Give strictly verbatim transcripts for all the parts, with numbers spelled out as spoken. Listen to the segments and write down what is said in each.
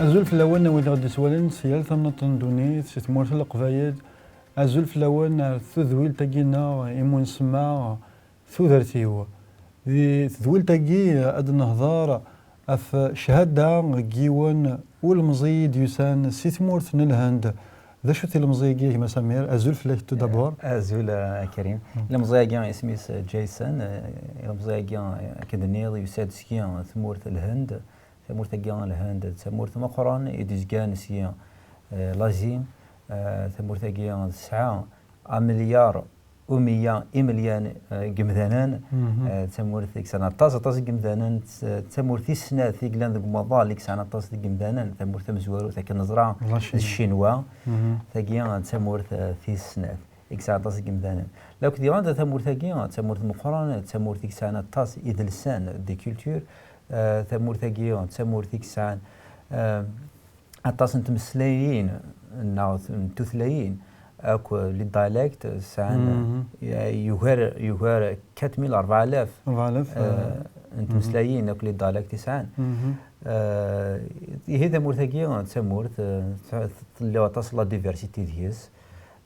Azul fell-awen a wid i ɣ-d-ittwalin si yal tamnaḍt n ddunit, si tmurt n Leqbayel. Azul fell-awen ar tedwilt-agi-nneɣ imu nsemma Tudert-iw. Di tedwilt-agi ad nehḍer ɣef cchada n yiwen ulemẓi i d-yusan si tmurt n Lhend. D acu-t ilemẓi-agi, a gma Samir? Azul fell-ak tout d'abord. Azul, a Karim. Ilemẓi-agi isem-is Jason. Ilemẓi-agi, akken d-tenniḍ, yusa-d seg tmurt n Lhend. Tamurt-agi n Lhend d tamurt meqqren i d-izgan si, eh, l'Asie. Eh, tamurt-agi tesɛa amelyar u meyya imelyan, eh, n yimdanen. Eh, d tamurt i yesɛan aṭas, aṭas n yimdanen. D, d tamurt tis snat i yellan deg umaḍal i yesɛan aṭas n yimdanen. Tamurt tamezwarut, akken neẓra, d Ccinwa. Tagi d tamurt, eh, tis snat i yesɛan aṭas n yimdanen. Lakk diɣen d tamurt-agi, d tamurt meqqren, d tamurt i yesɛan aṭas idelsan, des cultures. Eh, tamurt-agi d tamurt i yesɛan, eh, aṭas n tmeslayin neɣ n tutlayin akk, les dialectes sɛan, eh, yugar, yugar quatre mille, rebɛa alaf, eh, n tmeslayin akk les dialectes i sɛan. Eh, ihi tamurt-agi d tamurt, eh, tella aṭas la diversité deg-s.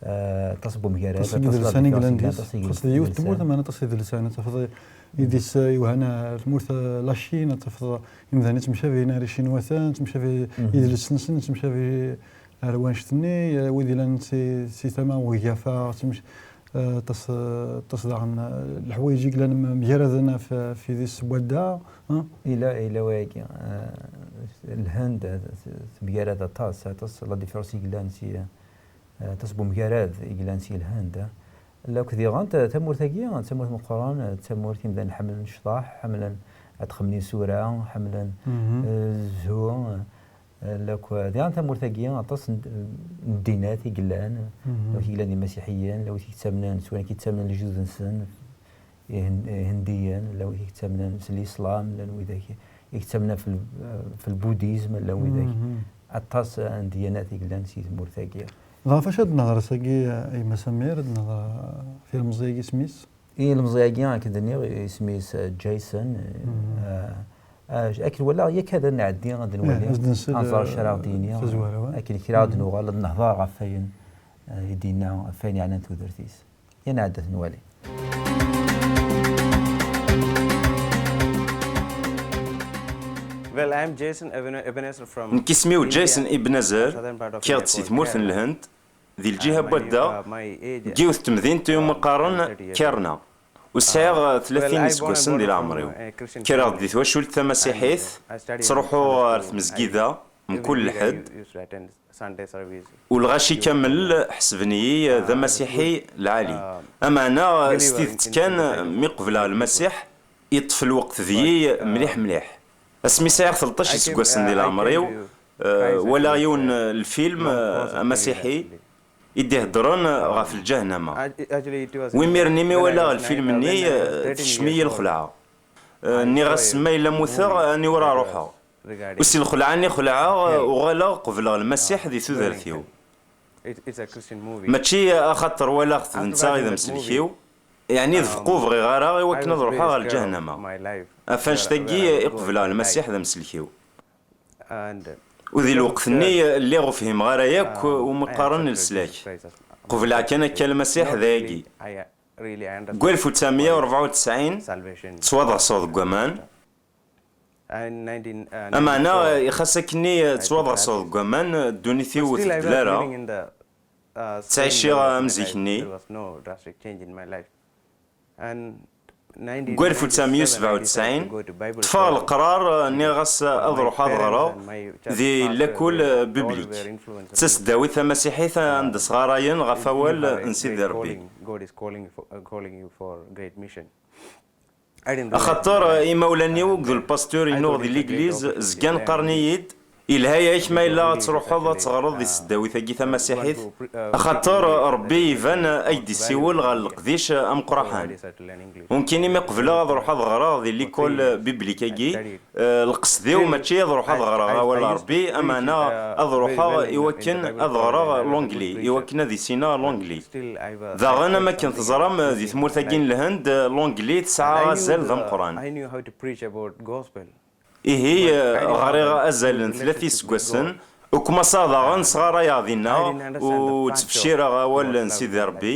Eh, aṭas n wemgarad, aṭas n idelsan i yellan deg-s. Xas d yiwet n tmurt, ameɛna aṭas n idelsan. Ad tafeḍ idis, eh, yewhan ar tmurt, eh, la Chine, ad tafeḍ imdanen ttemcabin ar icinwaten, ttemcabi idles-nsen, ttemcabi ar wanect-nni, eh, wid yellan si, si tama n ugafa, ttemc-, eh, aṭas, eh, aṭas daɣen, eh, leḥwayeǧ i yellan m-, mgaraden ɣef, ɣef idis n wadda, eh? Ila, ila wayagi, eh, Lhend, eh, temgarad aṭas, aṭas la différence i yellan si, eh, aṭas n wemgarad i yellan si Lhend. Lakk diɣen, ta-, tamurt-agi d tamurt meqqren, d tamurt imdanen ḥemmlen ccḍeḥ, ḥemmlen ad xemmen isura, ḥemmlen, eh, zzhu. Eh, lakk diɣen tamurt-agi aṭas n, n ddinat i yellan. Lawit i yellan d imasiḥiyen, lawit i yettamnen s wayen i yettamnen lejdud-nsen. Ihend-, Ihendiyen, llan wid i yettamnen s lislam, llan wid i yettamnen f l-, f lbudizm, llan wid i, aṭas n dyanat i yellan si tmurt-agi. Dɣa ɣef wacu ad nehder ass-agi, a gma Samir, ad nehder ɣef ilemẓi-agi isem-is? Ilemẓi-agi, akken d-nniɣ, isem-is, eh, Jason. Eh, eh, akken walaɣ, yak ad nɛeddi ad nwali, ad nẓer acu ara ɣ-d-yini. Akken kra ad nuɣal ad nehder ɣef wayen, eh, i d-yenna, ɣef wayen yeɛnan tudert-is. Ad nɛeddi ad t-nwali. Well, I'm Jason Eben-, Ebenezer from Nekk isem-iw Jason Ebenezer, kkiɣ-d si tmurt n Lhend, di lǧiha n wadda, deg yiwet n temdint iwumi qqaren Kerna. U sɛiɣ tlatin iseggasen di leɛmer-iw. Kkreɣ-d di twacult tamasiḥit, ttruḥuɣ ɣer tmezgida mkul lḥedd. U lɣaci kamel ḥesben-iyi d amasiḥi lɛali. Ameɛna s tidet kan, mi qebleɣ Lmasiḥ, yeṭṭef lweqt deg-i mliḥ mliḥ. Asmi sɛiɣ tleṭṭac iseggasen di leɛmer-iw, eh, walaɣ yiwen, eh, lfilm, eh, amasiḥi, i d-iheddren ɣef lǧahnama. U imiren imi walaɣ lfilm-nni, eh, tekcem-iyi lxelɛa. Eh, nniɣ-as, ma yella mmuteɣ, aniwer ara ruḥeɣ? U si lxelɛa-nni xelɛeɣ, eh, uɣaleɣ qebleɣ Lmasiḥ di tudert-iw. Mačči axaṭer walaɣ-t d netta i d amsellek-iw, yeɛni d beqqu bɣiɣ ara i wakken ad ruḥeɣ ɣer lǧahnama. Ɣef annect-agi i qebleɣ Lmasiḥ d amsellek-iw. U di lweqt-nni lliɣ ur fhimeɣ ara yakk umi qqaren leslak. Qebleɣ kan akka Lmasiḥ d ayagi. Deg walef u tesɛemya u rebɛa u tesɛin, ttwaḍerseɣ deg waman. Ameɛna, ixas akkenni ttwaḍerseɣ deg waman, ddunit-iw ur tbeddel ara. Ttɛiciɣ am zik-nni. Deg walef u tesɛemya u sebɛa u tesɛin, ṭṭfeɣ leqrar, nniɣ-as ad ruḥeɣ ad ɣreɣ di lakul publik, d tasdawit tamasiḥit anda sɣarayen ɣef awal n Sidi Ṛebbi. Axaṭer imawlan-iw akked lpastur-inu di ligliz zgan qqaren-iyi-d, yelha-yak ma yella ad truḥeḍ ad teɣreḍ di tesdawit-agi tamasiḥit, axaṭer Ṛebbi iban ad k-d-isiwel ɣer leqdic ameqqraḥan. U nekkini mi qebleɣ ad ruḥeɣ ad ɣreɣ di likul biblik-agi, eh, lqesd-iw mačči ad ruḥeɣ ad ɣreɣ awal n Ṛebbi, ameɛna ad ruḥeɣ i wakken ad ɣreɣ l'anglais, i wakken ad issineɣ l'anglais. Daɣen, am akken teẓram, di tmurt-agi n Lhend, l'anglais tesɛa azal d ameqqran. I knew how to preach about gospel. Ihi, ɣriɣ azal n tlata iseggasen, ukmaṣaɣ daɣen sɣarayeɣ dinna, ur ttbeccireɣ awal n Sidi Ṛebbi.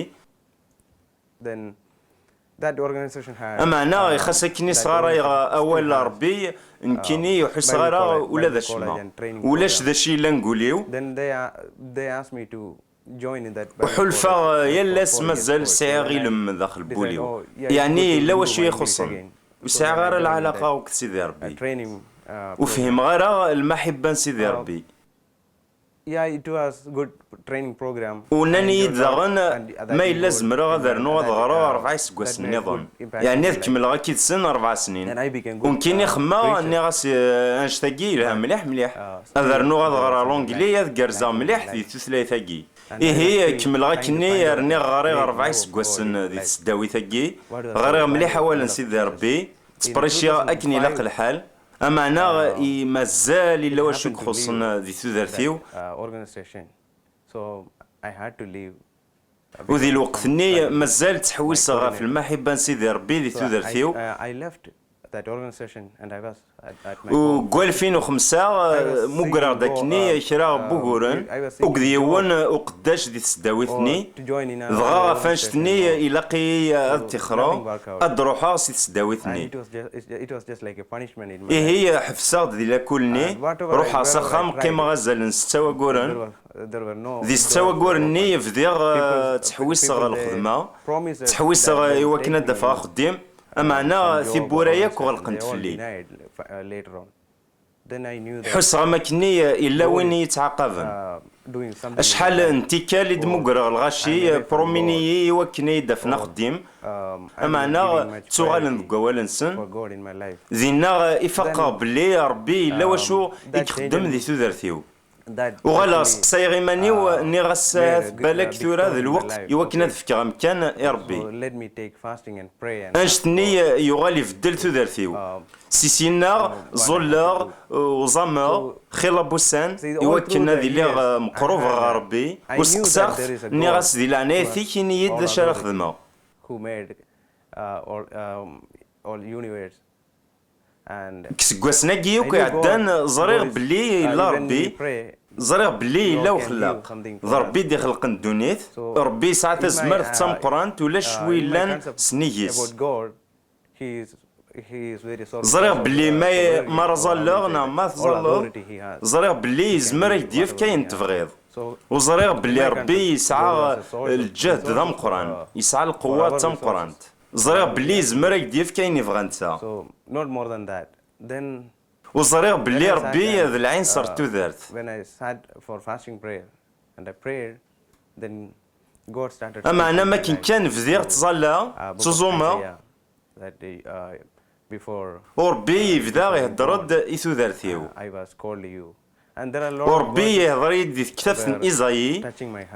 Ameɛna, ixas akken i sɣarayeɣ awal n Ṛebbi, nekkini ur ḥusseɣ ara ula d acemma. Ulac d acu yellan deg wul-iw. Ur ḥulfaɣ yal ass mazal sɛiɣ ilem daxel n wul-iw. Yeɛni yella wacu i ixuṣṣen. Ur sɛiɣ ara lɛalaqa akked Sidi Ṛebbi. Ur fhimeɣ ara lmaḥibba n Sidi Ṛebbi. Nnan-iyi-d daɣen ma yella zemreɣ ad rnuɣ ad ɣreɣ rebɛa iseggasen nniḍen. Yeɛni ad kemmleɣ akka yid-sen rebɛa snin. U nekkini xemmeɣ, nniɣ-as, eh, annect-agi yelha mliḥ mliḥ. Ad rnuɣ ad ɣreɣ l'anglais, ad gerrzeɣ mliḥ di tutlayt-agi. Ihi, kemmleɣ akkenni, rniɣ ɣriɣ rebɛa iseggasen di tesdawit-agi. Ɣriɣ mliḥ awal n Sidi Ṛebbi, ttperriciɣ akken ilaq lḥal. Ameɛna, i mazal illa wacu i ixuṣṣen di tudert-iw. U di lweqt-nni, mazal ttḥewwiseɣ ɣef lmaḥibba n Sidi Ṛebbi di tudert-iw. U deg walfin u xemsa, eh, mugreɣ-d akkenni kra n wuguren, akked yiwen uqeddac di tesdawit-nni, dɣa ɣef annect-nni ilaq-iyi ad ṭixreɣ, ad d-ruḥeɣ si tesdawit-nni. Ihi, ḥebseɣ-d di lakul-nni, ruḥeɣ s axxam, qqimeɣ azal n setta waguren. Di setta waguren-nni bdiɣ, eh, ttḥewwiseɣ ɣer lxedma, ttḥewwiseɣ i wakken ad d-afeɣ axeddim, ameɛna tiwwura yakk ɣelqent fell-i. Ḥusseɣ am akkenni yella win i yi-ttɛaqaben. Acḥal n tikkal i d-mmugreɣ lɣaci, promini-yi i wakken ad yi-d-afen axeddim, ameɛna ttuɣalen deg wawal-nsen. Dinna i faqeɣ belli Ṛebbi yella wacu i ixeddem di tudert-iw. Uɣaleɣ seqsayeɣ iman-iw, nniɣ-as, ahat balak tura d lweqt i wakken ad fkeɣ amkan i Ṛebbi. Annect-nni, eh, yuɣal ibeddel tudert-iw. Si syenna, ẓulleɣ, eh, uẓameɣ, xilla n wussan, i wakken ad iliɣ, eh, meqrub ɣer Ṛebbi. U seqsaɣ-t, nniɣ-as, di leɛnayat-ik, ini-yi-d d acu ara xedmeɣ. Deg iseggasen-agi akk iɛeddan, ẓriɣ belli yella Ṛebbi, ẓriɣ belli yella uxellaq. D Ṛebbi i d-ixelqen ddunit. Ṛebbi yesɛa tazmert d tameqqrant, ulac wi yellan s nnig-s. Ẓriɣ belli ma, ma ara ẓalleɣ neɣ ma tẓalleḍ, ẓriɣ belli yezmer ad k-d-yefk ayen tebɣiḍ. U ẓriɣ belli Ṛebbi yesɛa lǧehd d ameqqran, yesɛa lqewwa d tameqqrant. Ẓriɣ belli yezmer ad k-d-yefk ayen yebɣa netta. U ẓriɣ belli Ṛebbi d lɛinṣer n tudert. Ameɛna, makken kan bdiɣ ttẓallaɣ, ttuẓumeɣ. U Ṛebbi yebda ihedder-d i tudert-iw. U Ṛebbi ihedder-iyi-d di tektabt n Izayi,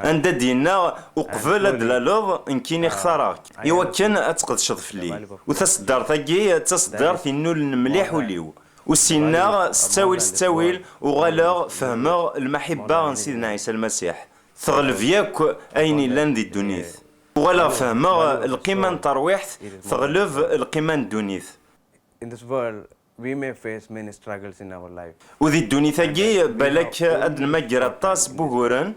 anda d-yenna, uqbel ad d-tlaleḍ, nekkini xtareɣ-k, i wakken ad tqedceḍ fell-i. U taseddart-agi d taseddart innulen mliḥ ul-iw. U sinna, s ttawil s ttawil, uɣaleɣ fehmeɣ lmaḥibba n Sidna Ɛisa Lmasiḥ. Teɣleb yakk ayen yellan di ddunit. Uɣaleɣ fehmeɣ lqima n terwiḥt teɣleb lqima n ddunit. U di ddunit-agi, balak ad nmager aṭas n wuguren,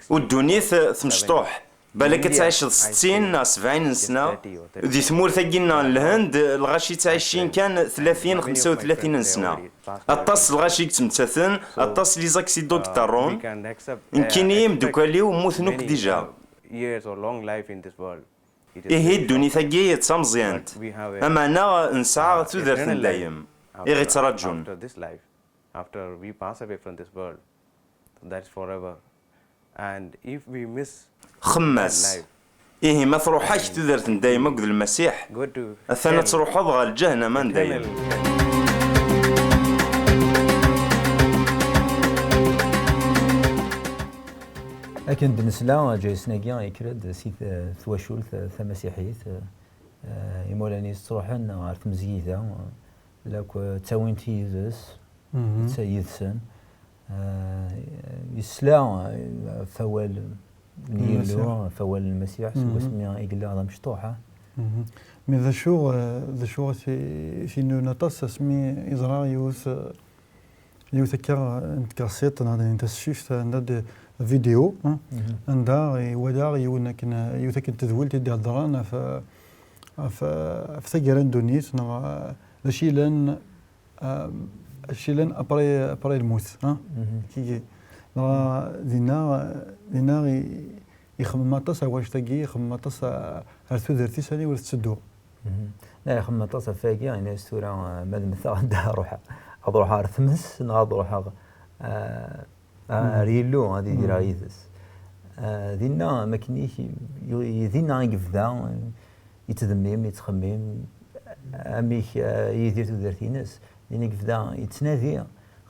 u ddunit temecṭuḥ. Balak ad tɛiceḍ settin neɣ sebɛin n sna. Di tmurt-agi nneɣ n Lhend, lɣaci ttɛicin kan tlatin, xemsa u tlatin n sna. Aṭas n lɣaci i yettmettaten, aṭas n les accidents i yeḍerrun. Nekkini, imeddukal-iw mmuten akk dija. Ihi, ddunit-agi d tameẓyant. Ameɛna, nesɛa tudert n dayem i ɣ-ittraǧun. Xemmas. Ihi, ma truḥ-ak tudert n dayem akked Lmasiḥ, atan ad truḥeḍ ɣer lǧahnama n dayem. Akken d-nesla, Jason-agi yekker-d si t-, twacult tamasiḥit, eh, imawlan-is ttruḥen ɣer tmezgida, eh, la k-, ttawin-t yid-s, netta yid-sen. Eh, yesla, eh, ɣef wawal n Yillu, ɣef wawal n Lmasiḥ, seg wasmi i yella d amecṭuḥ, eh. Mais d acu, eh, d acu i t-, i t-yennun aṭas asmi yeẓra yiwet, eh, yiwet akka n tkersiṭ neɣ d tascict anda d vidéo, hein, anda iwala yiwen akken, yiwet akken tedwilt i d-iheddren ɣef, ɣef, ɣef taggara n ddunit neɣ, eh, d acu yellan, eh, d acu yellan après, après lmut, hein? Kiki. Dɣa dinna, dinna i, ixemmem aṭas ɣer wannect-agi, ixemmem aṭas, eh, ɣer tudert-is aniwer tetteddu. La, ixemmem aṭas ɣef wagi, yenna-yas tura, eh, ma ad mmteɣ, anda ad ruḥeɣ? Ad ruḥeɣ ɣer tmes neɣ ad ruḥeɣ, eh, ar Yillu, ad idireɣ yid-s. Eh, dinna, am akken i, i, dinna i yebda, eh, yettdemmim, yettxemmim, amek, eh, yidir tudert-ines. Dinna i yebda yettnadi,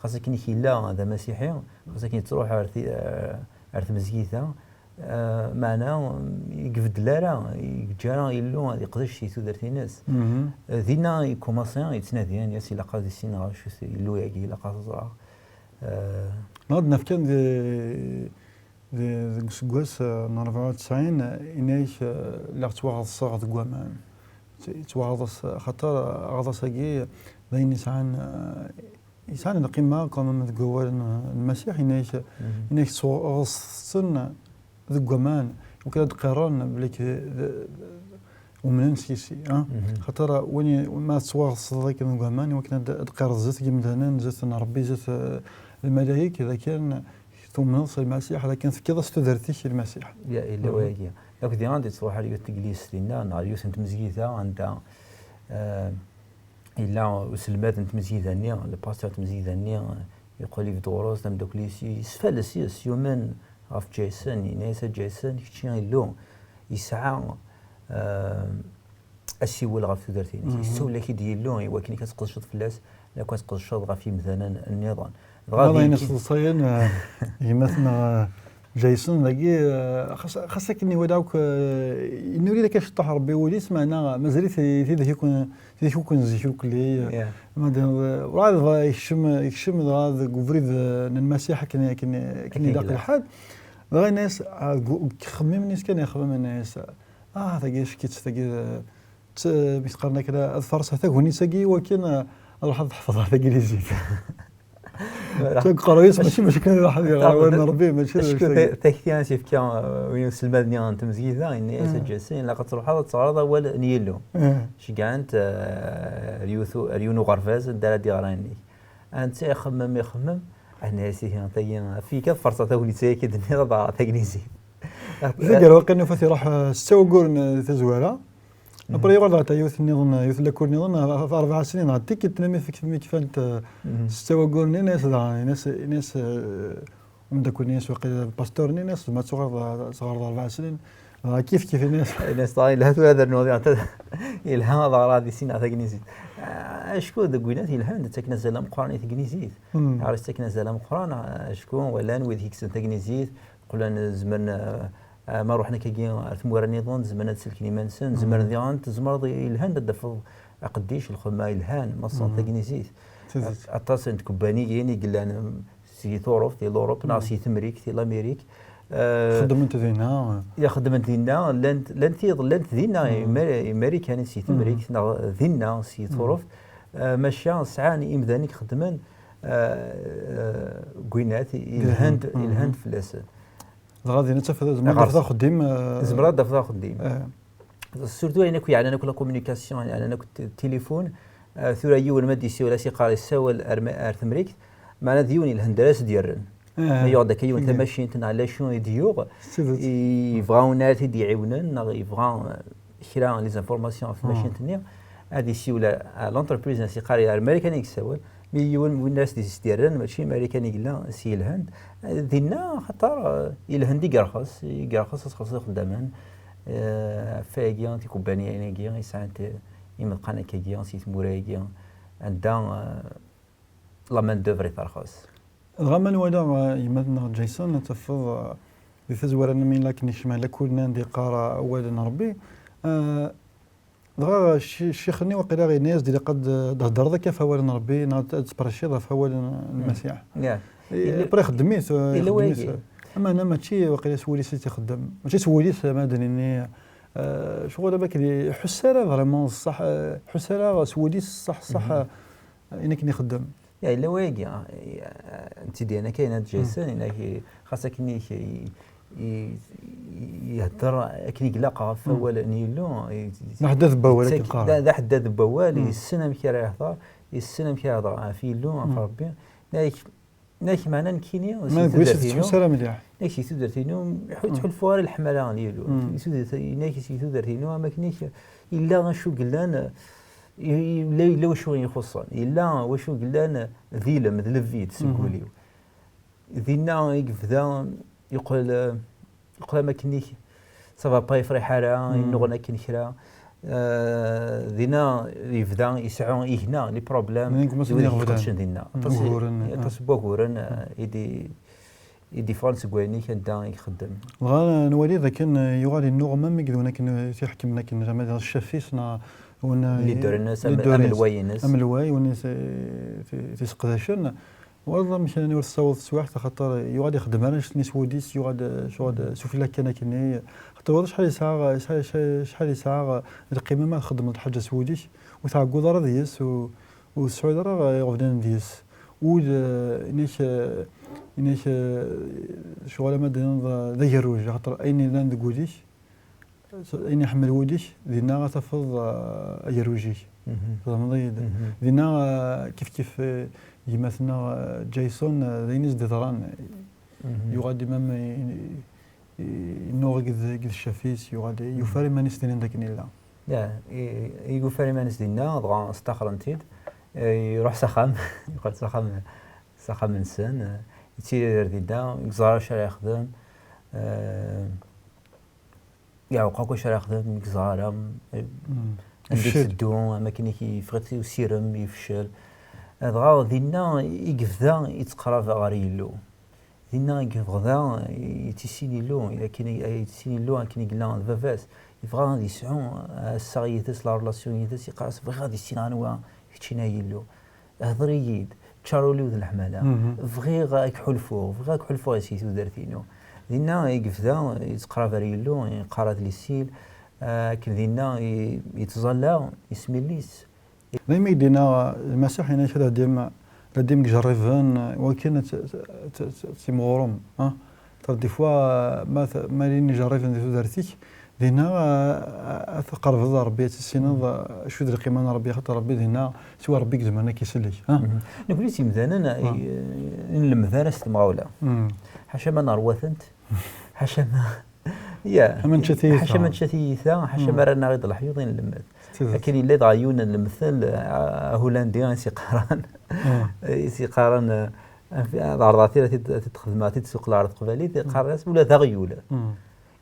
xas akken i yella d amasiḥi, xas akken yettruḥ ar ti-, eh, ar tmezgida, eh, meɛna, mm, i ibeddel ara, i yeǧǧa ara Illu ad iqdec si tudert-ines. Eh, dinna i kumaṣi yettnadi, yenna-yas ilaq ad issineɣ acu-t Illu-agi, ilaq ad t-ẓreɣ. Eh, Neɣ ad naf kan di, di, deg useggas, eh, n rebɛa u tesɛin, eh, yenna-yak, eh, lliɣ ttwaɣeḍseɣ deg waman. Tt-, yettwaɣeḍs, xaṭer aɣḍas-agi d ayen yesɛan, eh, yesɛan lqima quand même deg wawal n, n Lmasiḥ, yenna-yak, yenna-yak ttwaɣeḍsen deg waman, iwakken ad d-qqaren belli k-, d, d, umnen s yis-i, ah? Xaṭer win i, ma tettwaɣeḍseḍ akken deg waman, iwakken ad d-, ad d-qqareḍ zdat yimdanen, zdat n Ṛebbi, zdat, eh, lmalayek, d akken tumneḍ s Lmasiḥ, d akken tefkiḍ-as tudert-ik i Lmasiḥ. Ya, yella wayagi. Akk diɣen ad yettruḥ ar yiwet n teglizt dinna, neɣ ar yiwet n tmezgida, anda, eh, yella uselmad n tmezgida-nni, le pasteur n tmezgida-nni, eh, yeqqel ibedd ɣur-s, d ameddakel-is, yesfales yes, yumen ɣef Jason, yenna-yas: "A Jason, kečči Illu yesɛa, eh, asiwel ɣef tudert-ines." Yessawel-ak-id Yillu i wakken ad tqedceḍ fell-as, la ad tqedceḍ ɣef yimdanen nniḍen. Dɣa d ayen iseḍsayen, eh, gma-tneɣ, eh, Jason dagi, eh, xas, xas akken iwala akk, eh, inuri-d akka ceṭṭaḥ Rebbi wul-is, meɛna mazal-it i-, tidak ikun, tidak ikun zik irkelli, eh, ma d, eh, werɛad dɣa ikcem, ikcem dɣa deg ubrid, eh, n Lmasiḥ akken, akken, akken ilaq lḥal. Dɣa yenna-yas, ah, deg u-, deg uxemmim-nni kan ixemmem, yenna-yas, ah, tagi ack-itt, tagi, eh, tt-, mi s-qqaren akka, ad farseɣ tagnit-agi i wakken, eh, ad ruḥeɣ ad ḥefḍeɣ taglizit. Ttagqerwi-s mačči d acu kan iruḥ ad iɣer awal n Ṛebbi, mačči d acu kan. Acku ta-, takti i s-yefka, uh, win uselmad-nni n tmezgida, yenna-yas: "A Jason, ilaq ad truḥeḍ ad teɣreḍ awal n Yillu." Ceggɛen-t, uh, ar yiwet u-, ar yiwen uɣerbaz anda ara d-iɣer ayenni. Netta ixemmem, ixemmem, yenna-yas: "Ihi, tagi, af-, yekkat farṣeɣ tagnit-agi i d-tenniḍ, ad ɣreɣ tagnizit." Di gar waqil nufa-t iruḥ, uh, setta wagguren, uh, di tazwara. Après, yuɣal ɣer yiwet nniḍen, yiwet n lakul nniḍen, ɣef rebɛa snin, ɣer tikkelt nna mi fk-, mi kfant, eh, setta wagguren-nni, yenna-yas daɣen, yenna-yas, yenna-yas, eh, umeddakel-nni, yenna-yas waqila lpastur-nni, yenna-yas ma tuɣaleḍ, eh, teɣreḍ rebɛa snin, dɣa kif kif, yenna-yas. Yenna-yas daɣen, yelha tura ad rnuɣ diɣen, yelha ad ɣreɣ ad issineɣ tagnizit. Ah, acku deg winat yelhan, d ttaken azal ameqqran i tegnizit. Ɣer ttaken azal ameqqran, acku walan wid i yekksen tagnizit, qqlen zemren, eh, eh, ma ruḥen akkagi ar tmura nniḍen, zemren ad selken iman-nsen, zemren diɣen, tzemreḍ, yelhan ad d-tafeḍ aqeddic, lxedma yelhan, ma ssneḍ tagnizit. Aṭas n tkebbaniyin i yellan, em, si Tuṛuft, di l'Europe, neɣ si Temrikt, di l'Amérique. Eh, xeddment dinna. Ya, xeddment dinna, llant, llant tiyeḍ, llant dinna, Imar-, Imarikan si Temrikt, neɣ dinna si Tuṛuft. Eh, maca sɛan imdanen i ixeddmen, eh, eh, deg winat, yelhan-d, yelhan-d fell-asen. Dɣa din ad tafeḍ, tzemreḍ ad tafeḍ axeddim, eh, tzemreḍ ad tafeḍ axeddim. Eh. Surtout ayen akk yeɛnan akk la communication, yeɛnan akk t-, tilifun. Eh, tura yiwen ma d-yessiwel, as-yeqqar yessawel ar ma-, ar Temrikt, meɛna d yiwen yelhan d ara as-d-yerren. Ma yuɣ-d akka yiwen tamacint neɣ lacu i d-yuɣ, yebɣa win ara t-id-iɛiwnen, neɣ yebɣa, eh, kra n les informations ɣef tmacint-nni, ad yessiwel ar, ar l'entreprise, as-yeqqar ar Marikan i yessawel, mi yiwen win ara s-d-yerren, mačči Marikan i yella, s yelhan. Dinna, axaṭer, eh, yelhan-d i yerxes, i yerxes ad txelṣeḍ ixeddamen, eh, ɣef wayagi, tikubbaniyin-agi, i sɛant imeḍqan akkagi, si tmura-agi, anda, eh, la main d'œuvre i terxes. Dɣa ma nwala, eh, gma-tneɣ Jason, ad tafeḍ, eh, di tazwara-nni mi la akken yekcem lakul-nni anda yeqqar, eh, awal n Ṛebbi. Eh, dɣa cci-, ccix-nni waqila yenna-yas-d ilaq ad d-, d-theddreḍ akka ɣef awal n Ṛebbi, neɣ ad, ad tperciḍ ɣef awal n, n Lmasiḥ. Eh, après ixeddem-it, eh, ixeddem-it. Ameɛna mačči waqila s wul-is i tt-ixeddem. Mačči s wul-is, ma ad d-nini, Ccɣel am akken iḥuss ara vraiment ṣṣeḥ, iḥuss ara s wul-is ṣṣeḥ ṣṣeḥ, ayen akken ixeddem. Ya, yella wayagi, n tidyana kayen ad Jason, xas akken i ihedder akken i ilaq ɣef wawal n Yillu. D aḥeddad n wawal akken qqaren. D aḥeddad n wawal, yessen amek ara yehder, yessen amek ara yehder ɣef Yillu, ɣef Rebbi. Nek meɛna nekkini, nek si tudert-inu, nek si tudert-inu, ur ttḥulfuɣ ara leḥmala n Yillu. Nek si tudert-inu, am akken yella wacu yellan, yella wacu i ixuṣṣen, yella wacu yellan d ilem, d le vide seg wul-iw. Dinna i yebda yeqqel, yeqqel am akken ça va pas, yefriḥ ara, yennuɣen akken kra. Dinna yebda yesɛu igna, les problèmes, d wid iqeddcen dinna. Aṭas n waguren i d-iffɣen seg wayen-ik anda i ixeddem. Dɣa nwali d akken yuɣal yennuɣ, même i d win akken i t-iḥekmen akken, zɛma d ccaf-is neɣ win i d-iduren amelway-ines, amelway win i t-iseqdacen. Wallaɣ amek nniɣ ur tessaweḍ teswiɛt, axaṭer yuɣal ixeddem ara annect-nni s wul-is, yuɣal, yuɣal s ufella kan akkenni. Axaṭer wallaɣ acḥal yesɛa, acḥal, acḥal yesɛa lqima ma txeddmeḍ lḥaǧa s wul-ik, ur tɛegguḍ ara deg-s, ur, ur tesɛuḍ ara iɣeblan deg-s. Ul, inek, inek, ccɣel ama d-tiniḍ d agerruj, axaṭer ayen yellan deg wul-ik, ayen iḥemmel wul-ik, dinna ad tafeḍ agerruj-ik. Tfehmeḍ-iyi-d? Dinna, kif kif gma-tneɣ Jason, d ayen i s-d-iḍran. Yuɣal-d imam yennuɣ deg ccaf-is, yuɣal yufar iman-is dinna d akken yella. Ya, yufar iman-is dinna, dɣa staxren-t-id, iruḥ s axxam, yuɣal s axxam, s axxam-nsen, yettidir dinna, yeẓra acu ara yexdem. Yeɛweq akk acu ara yexdem, ur yeẓri ara anda i tetteddu, am akken i yeffeɣ-it usirem, yefcel. Dɣa dinna i yebda yettqerrab ɣer Yillu. Dinna i yebɣa ad yettissin Yillu, akken i, yettissin Yillu akken i yella d baba-s. Yebɣa ad yesɛu assaɣ yid-s, la relation yid-s, yeqqar-as: "Bɣiɣ ad issineɣ anwa keččini, ay Yillu." Hḍer-iyi-d, ččar ul-iw d leḥmala. Bɣiɣ ad k-ḥulfuɣ, bɣiɣ ad k-ḥulfuɣ si tudert-inu. Dinna i yebda yettqerrab ar Yillu, yeqqar adlis-il, akken dinna i, yettẓalla, yesmillis. Daymi i d-yenna Lmasiḥ, yenna-k: "La dim, la dim ijerriben, wakken ad t-, t-, t-, t-, timɣurem." Des fois, ma t-, ma lin ijerriben di tudert-ik, dinna, a, a, ad tqerbeḍ Ṛebbi, ad tissineḍ, a, acu d lqima n Ṛebbi, xaṭer Ṛebbi dinna, siwa Ṛebbi i izemren ad k-isellek. Nekkni d imdanen, i, i nlemmed ara s temɣawla. Ḥaca ma nerwa-tent, ḥaca ma, ya, ḥaca ma nečča tiyita, ḥaca ma rran-aɣ-id leḥyuḍ i nlemmed. Akken yella dɣa yiwen n lemtel, a, ahulandi i s-iqqaren, i s-iqqaren, a, ad ɛerḍeɣ tira ad t-id-xedmeɣ, ad t-id-suqleɣ ɣer teqbaylit, iqqar-as ula d aɣyul.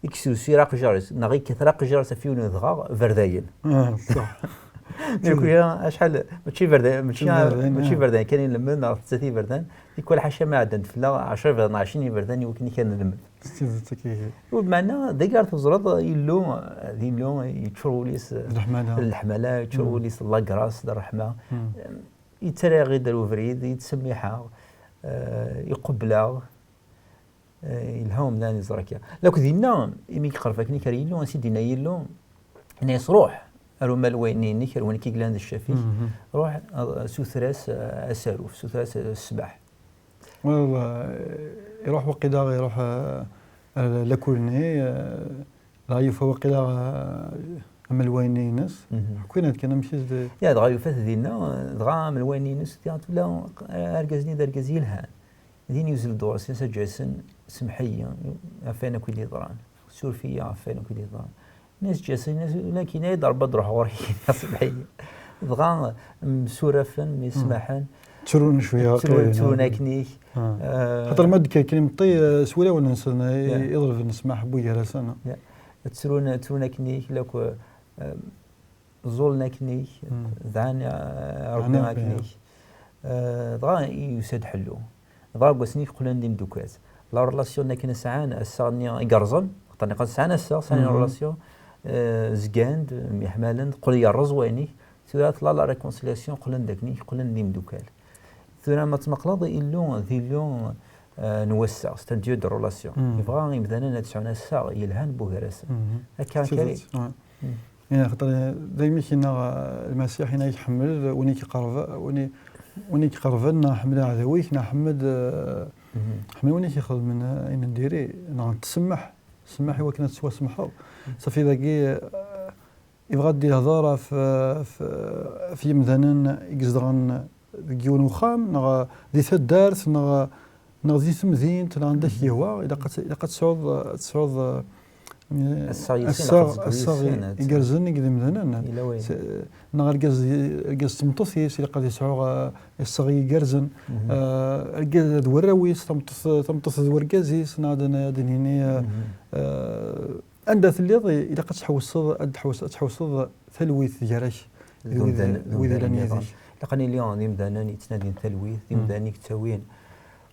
Iksusi aqjar-is, neɣ ikketer aqjar-is ɣef yiwen udɣaɣ, berdayen. Nekni acḥal, mačči berdayen, mačči berdayen kan i nlemmed, neɣ tetta iberdan, tikwal ḥaca ma ɛeddan-d fell-aɣ ɛecra iberdan, ɛecrin iberdan i wakken i kan nlemmed. S tidet akka ihi. Meɛna dagi ara teẓreḍ Illu, d Illu yeččur wul-is d leḥmala, yeččur wul-is d la grâce, d ṛṛeḥma. Yettarra-aɣ-id ar ubrid, yettsemmiḥ-aɣ, eh, iqebbel-aɣ. Eh, yelha umdan iẓra akka. Lakk dinna, imi yeqreb akken i kra Yillu, ansi d-yenna Yillu, yenna-yas: "Ruḥ ar umalway-nni-inek, ar win i k-yellan d ccaf-ik, ruḥ, eh, suter-as, eh, asaruf, suter-as, eh, ssmaḥ." Well, eh, iruḥ waqila, iruḥ, eh, ar lakul-nni, eh, dɣa yufa waqila, eh, amalway-nni-ines. Ḥkun-d kan amek i s-d- Ya, dɣa yufa-t dinna, eh, dɣa amalway-nni-ines, tiɣ tula, eh, argaz-nni d argaz yelhan. Din yuzzel-d ɣur-s, yenna-as Jason: "Semmeḥ-iyi ɣef wayen akk i d-yeḍran. Suref-iyi ɣef wayen akk i d-yeḍran." Yenna-as Jason, yenna-as: "Lakin ay d Ṛebbi ad d-ruḥeɣ ɣur-k, semmeḥ-iyi." Dɣa msurafen, myeṣmaḥen. Ttrun cwiya, ttrun, ttrun akken-ik. Ah. Eh, xaṭer ma d-kker kan imeṭṭi, eh, s wulawen-nsen, eh, i ḍelben ssmaḥ n wugar-asen. Ya. Ttrun, ttrun akken-ik, lakk, eh, ẓẓulen akken-ik, dɛan, eh, Ṛebbi akken-ik. Eh, dɣa yusa-d ḥellu. Dɣa deg wass-nni qqlen d imeddukal. La relation akken sɛan assaɣ-nni igerrzen, xaṭer nniɣ-ak sɛan assaɣ, sɛan relation, eh, zgan-d, myeḥmalen, teqqel yerreẓ wayen-ik. Tura tella la réconciliation, qqlen-d akken-ik, qqlen d imeddukal. Tura ma tmaqleḍ Illu d Illu, euh, n wassaɣ, c'est un Dieu de relation. Yebɣa imdanen ad sɛun assaɣ yelhan bugar-asen. Akka, Karim. Xaṭer daymi k-yenna, euh, Lmasiḥ, yenna-ak ḥemmel win i k-iqerben, win i, win i k-iqerben, neɣ ḥemmel aɛdaw-ik, neɣ ḥemmel, euh, ḥemmel win i k-ixedmen, euh, ayen n diri, neɣ tsemmeḥ, semmeḥ i wakken ad tettwasemḥeḍ. Ṣafi dagi, euh, Yebɣa ad d-yehder ɣef, ɣef, ɣef yimdanen i izedɣen deg yiwen wexxam, neɣ di taddart, neɣ, neɣ di temdint, neɣ anda k-yehwa, ilaq ad, ilaq ad tesɛuḍ, ad tesɛuḍ, eh, assaɣ igerrzen i yimdanen. Neɣ argaz, argaz d tmeṭṭut-is, ilaq ad yesɛu, eh, assaɣ igerrzen. Eh, argaz d warraw-is, tameṭṭut, tameṭṭut d wergaz-is, neɣ ad, ad d-nini, eh, eh, Anda telliḍ, ilaq ad tḥewseḍ, ad tḥewseḍ, ad tḥewseḍ talwit gar-ak d wid, d wid yellan yid-k. Ilaq ad nili d imdanen yettnadin talwit, d imdanen i yettawin,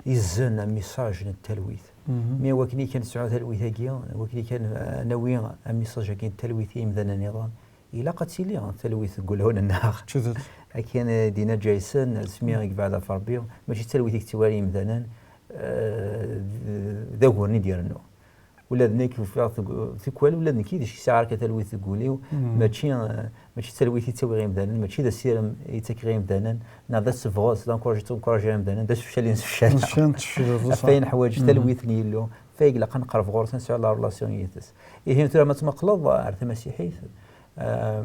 izzen amisaj n talwit. Mi akken i kan nesɛu talwit-agi, akken i kan, eh, nawi amisaj-agi n talwit i yimdanen nniḍen, ilaq ad tili talwit deg wulawen-nneɣ. Akken, eh, d-yenna Jason, asmi i yebɛed ɣef Ṛebbi, mačči d talwit i yettwali imdanen, eh, d, d aguren i d-irennu. Ula d nekk ufiɣ teg-, tikwal, ula d nekk yid-k sɛiɣ akka talwit deg wul-iw, mačči, eh, mačči d talwit i ttawiɣ i yimdanen, mačči d asirem i ttakeɣ i yimdanen, neɣ d asebɣes, d ankuraj i ttenkurajjeɣ imdanen, d asefcal i nesefcal. Ɣef wayen neḥwaǧ talwit n Yillu, ɣef wayen ilaq ad neqreb ɣur-s, ad nesɛu la relation yid-s. Ihi tura ma tmuqleḍ ar tamasiḥit, eh,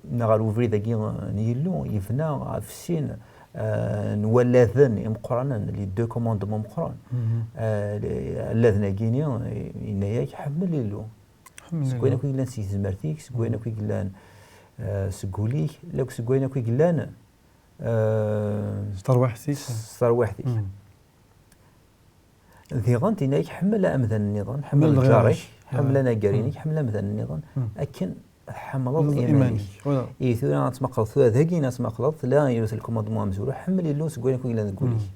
neɣ ɣer ubrid-agi n Yillu, yebna ɣef sin, eh, n walladen imeqqranen, les deux commandements meqqren. Eh, alladen-agi-ni, yenna-yak, ḥemmel Illu. Seg wayen akk i yellan seg tezmert-ik, seg wayen akk i yellan, eh, seg wul-ik, lakk seg wayen akk i yellan, eh, s terwiḥt-ik. S terwiḥt-ik. Diɣen, tinna-k, ḥemmel amdan nniḍen, ḥemmel lǧar-ik, ḥemmel anagar-inek, ḥemmel amdan nniḍen, akken tḥemmleḍ iman-ik. Ihi tura ad tmaqleḍ, tura dagi ad tmaqleḍ, tella yiwet lkumandmu amezwaru, ḥemmel Illu seg wayen akk yellan deg wul-ik.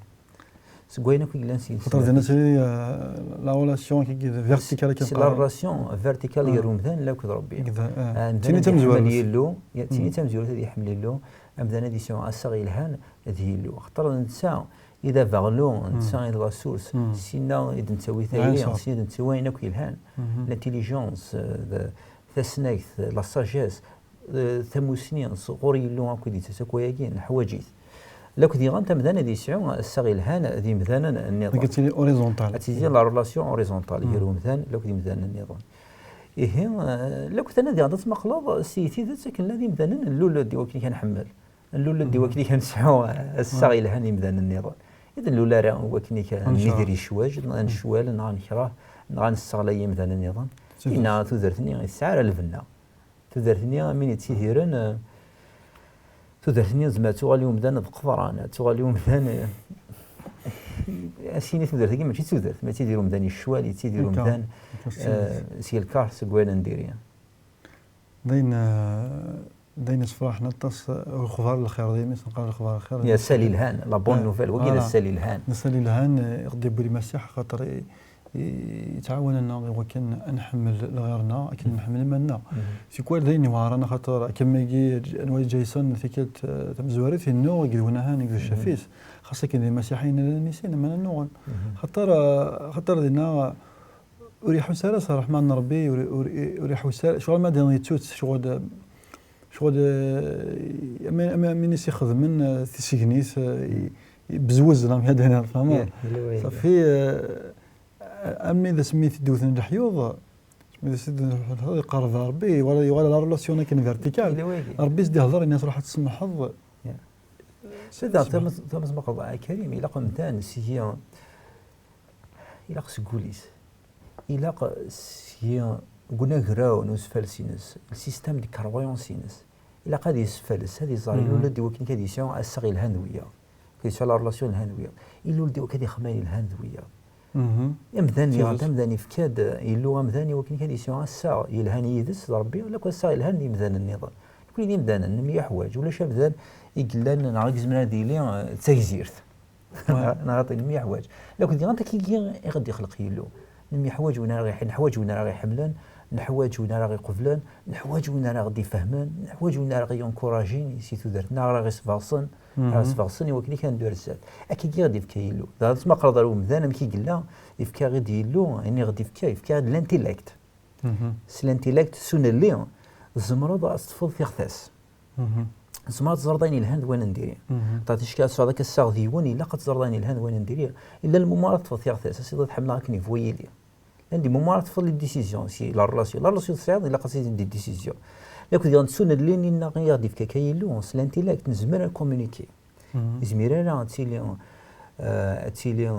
Seg wayen akk yellan s yis-s. Xaṭer dinna tili, euh, la relation verticale akken qqaren. C'est la relation verticale gar umdan akked Ṛebbi. Amdan ad iḥemmel Illu, tini tamezwarut ad iḥemmel Illu, amdan ad yesɛu assaɣ yelhan d Yillu. Xaṭer netta i d abeɣlu, netta i d la source, sinna i d-nettawi tayri, sinna i d-nettawi ayen akk yelhan. L'intelligence, euh, d tasnagt, la sagesse, euh, tamusni, sɣur Yillu akk i d-yettas akk wayagi, neḥwaǧ-it. Lakk diɣen amdan ad yesɛu assaɣ yelhan d yimdanen nniḍen. Ad tili horizontal. Ad tili la relation horizontale gar umdan lakk d yimdanen nniḍen. Ihi, euh, lakk tana diɣen ad tmaqleḍ si tidet akken llan d imdanen nlul-d i wakken i kan nḥemmel. Nlul-d i wakken i kan nesɛu assaɣ yelhan d yimdanen nniḍen. I d nlul ara i wakken i kan nidir icwaj, ad necwal, neɣ ad nekreh, neɣ ad nesseɣlay imdanen nniḍen. Tinna tudert-nni ur tesɛi ara lbenna. Tudert-nni, amin yettidiren, eh, tudert-nni tezmer ad tuɣal i umdan d qeḍran, ad tuɣal i umdan, eh, ad s-yini tudert-agi mačči d tudert, ma yettidir umdan yeccwal, yettidir umdan, eh, s yelkaṛ seg wayen n diri. D ayen, eh, d ayen yessefraḥen aṭas, eh, lexbar n lxir, daymi s-neqqar lexbar n lxir. Ass-a yelhan, la bonne nouvelle, wagi d ass-a yelhan. D ass-a yelhan, eh, i ɣ-d-yewwi Lmasiḥ, axaṭer i, i, yettɛawan-aneɣ i wakken ad nḥemmel lɣir-nneɣ akken nḥemmel iman-nneɣ. Tikwal d ayen iweɛṛen, axaṭer akken ma igi, anwa i Jason tikkelt, eh, tamezwarut, yennuɣ deg d winahan, deg d ccaf-is. Xas akken d imasiḥiyen llan i sin, aman nnuɣen. Xaṭer, eh, xaṭer dinna, ur iḥus ara s ṛṛeḥma n Ṛebbi, ur, ur, ur iḥus ara, ccɣel ma d-, yettu-tt, ccɣel, ccɣel, eh, am, am, am win i s-ixedmen, eh, tisegnit, eh, i, i bezwez, la mi ad d-iniɣ, tfehmeḍ? Ṣafi, eh, armi d asmi i t-id-wten leḥyuḍ, asmi d asmi i t-id-wten leḥyuḍ, iqerreb ɣer Ṛebbi, yuɣal, yuɣal la relation akken verticale. Ṛebbi i s-d-ihdeṛ, yenna-as, "Ruḥ ad tsemḥeḍ." Sidi, tama-, tama-, tama-, a Karim, ilaq amdan seg-i, ilaq seg wul-is. Ilaq seg-i deg unagraw n usfals-ines, le système de croyance-ines. Ilaq ad yesfels, ad iẓer, ilul-d i wakken ad yesɛu assaɣ yelhan d wiyaḍ. Ad yesɛu la relation yelhan d wiyaḍ. Ilul-d i wakken ad ixemmem ayen yelhan d wiyaḍ. Amdan, diɣen, amdan ifka-d Illu amdan i wakken ad yesɛu assaɣ yelhan yid-s d Ṛebbi, lakk assaɣ yelhan d yimdanen nniḍen. Nekkni d imdanen, nemyeḥwaǧ. Ulac amdan i yellan, neɣ i yezmer ad yili, eh, d tagzirt. Neɣ xaṭi, nemyeḥwaǧ. Lakk diɣen akkagi i ɣ-d-ixleq Yillu. Nemyeḥwaǧ win ara ɣ-iḥ-, neḥwaǧ win ara ɣ-iḥemmlen, Neḥwaǧ win ara ɣ-iqeblen, neḥwaǧ win ara ɣ-d-ifehmen, neḥwaǧ win ara ɣ-yenkurajin si tudert-nneɣ, ara ɣ-isbeɣsen, ara ɣ-isbeɣsen i wakken kan ad neddu ar zdat. Akka i ɣ-d-ifka Yillu. Dɣa ma qqreḍ ar umdan amek i yella, ifka-ɣ-id Yillu, ayen i ɣ-d-ifka, ifka-ɣ-id l'intellect. S l'intellect, s unelli, tzemreḍ ad teṭṭfeḍ tiɣtas. Tzemreḍ ad teẓreḍ ayen yelhan d wayen n diri. Ṭaṭ ticki ad tesɛuḍ akka ssaɣ d yiwen, ilaq ad teẓreḍ ayen yelhan d wayen n diri. Illa lmumar ad teṭṭfeḍ tiɣtas, as-iḍ ad ḥemmleɣ akken yebɣu yili. Llan des moments ara teṭṭfeḍ les décisions, si la relation. La relation tesɛiḍ, ilaq ad tili des décisions. Lakud diɣen s unelli-nni-nneɣ i ɣ-d-ifka akka Yillu, s l'intellect, nezmer ad communiquer. Izmir ara ad tili, eh, ad tili, eh,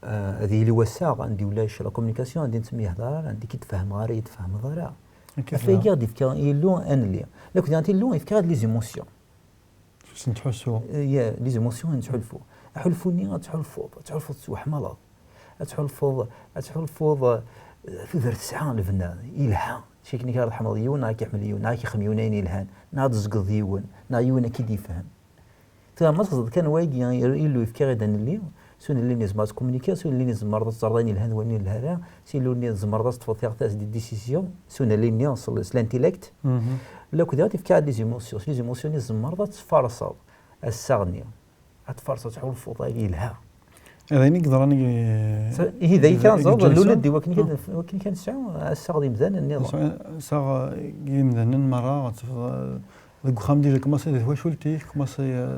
eh, ad yili wassaɣ anda ulac la communication, anda nettemyehḍar, anda i k-id-fehmeɣ ara, i d-tfehmeḍ ara. Ɣef wayagi i ɣ-d-ifka Yillu anelli. Lakud diɣen Yillu yefka-aɣ-d les émotions. S nettḥussu. Eh, ya, les émotions i nettḥulfu. Aḥulfu-nni ad tḥulfuḍ, ad tḥulfuḍ tettwaḥemmleḍ. Ad tḥulfuḍ, ad tḥulfuḍ, eh, tudert tesɛa lebna, yelha. Mačči akken kan ad tḥemmleḍ yiwen, neɣ ad k-iḥemmel yiwen, neɣ ad k-ixdem yiwen ayen yelhan, neɣ ad tezgeḍ yiwen, neɣ yiwen ad k-id-ifhem. Tura ma teẓẓeḍ kan wagi, Yillu yefka-ɣ-id anelli, s unelli-nni tzemreḍ ad tkommunikiḍ, s unelli-nni tzemreḍ ad teẓreḍ ayen yelhan d wayen ur yelhi ara, s Yillu-nni tzemreḍ ad teṭṭfeḍ tiɣtas, des décisions, s unelli-nni, s, s l'intellect. Lakud diɣen yefka-aɣ-d les émotions, s les émotions-nni tzemreḍ ad tfarseḍ assaɣ-nni. Ad tfarseḍ, ad tḥulfuḍ, ay yelha. D ayen i yeḍran i... Ihi d ayen kan ẓer, lulad i wakken kan, wakken kan sɛu assaɣ d imdanen nniḍen. Assaɣ, eh, imdanen merra, ad tafeḍ, eh, deg uxxam déjà kmaṣi di twacult-ik, kmaṣi, eh,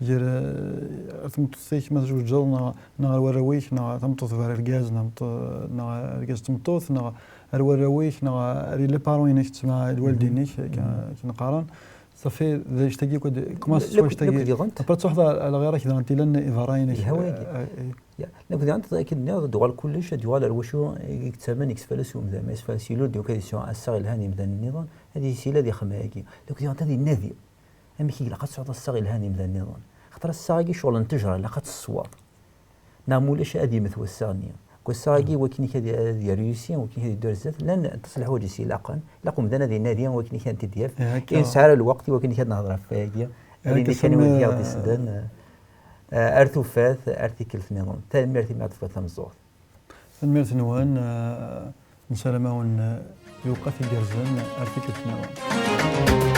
gar, eh, ar tmeṭṭut-ik ma tjewǧeḍ, neɣ, neɣ ar warraw-ik, neɣ tameṭṭut ar argaz, neɣ, neɣ argaz d tmeṭṭut, neɣ ar warraw-ik, neɣ ar les parents-inek, tesma lwaldin-ik, akken, akken qqaren. Safi, d annect-agi akk, kmaṣ s wannect-agi. Après, ad truḥeḍ ar lɣir-ak daɣen, tilan iberrayen-ik. Yelha wayagi. Eh, eh. Ya, lakud diɣen akken nniɣ, ad d-uɣal kullec, ad d-uɣal ar wacu i yettamen, i yesfales umdan. Ma yesfales Yillu, d wakka ad yesɛu assaɣ yelhan imdanen nniḍen, ad yisila ad ixdem ayagi. Lakud diɣen ad innadi. Amek i ilaq ad tesɛuḍ assaɣ yelhan imdanen nniḍen? Xaṭer assaɣ-agi ccɣel n ttejra, ilaq ad teswaḍ. Neɣ ma ulac ad yemmet wassaɣ-nni. Deg wassaɣ-agi, wakken ad, ad yerr yis-i, wakken ad yeddu ar zdat, llan aṭas n leḥwayeǧ i s-ilaqen. Ilaq umdan ad inadi wakken ad t-id-yaf. Ur nesɛi ara lweqt i wakken ad nehder ɣef wayagi. Ad ini kan i wid i ɣ-d-isellen, eh, ar tufat, ar tikkelt nniḍen. Tanemmirt imi ɣ-d-tefkiḍ tameẓẓuɣt. Tanemmirt-nwen, eh, nessaram-awen, eh, lewqat igerrzen, ar tikkelt nniḍen.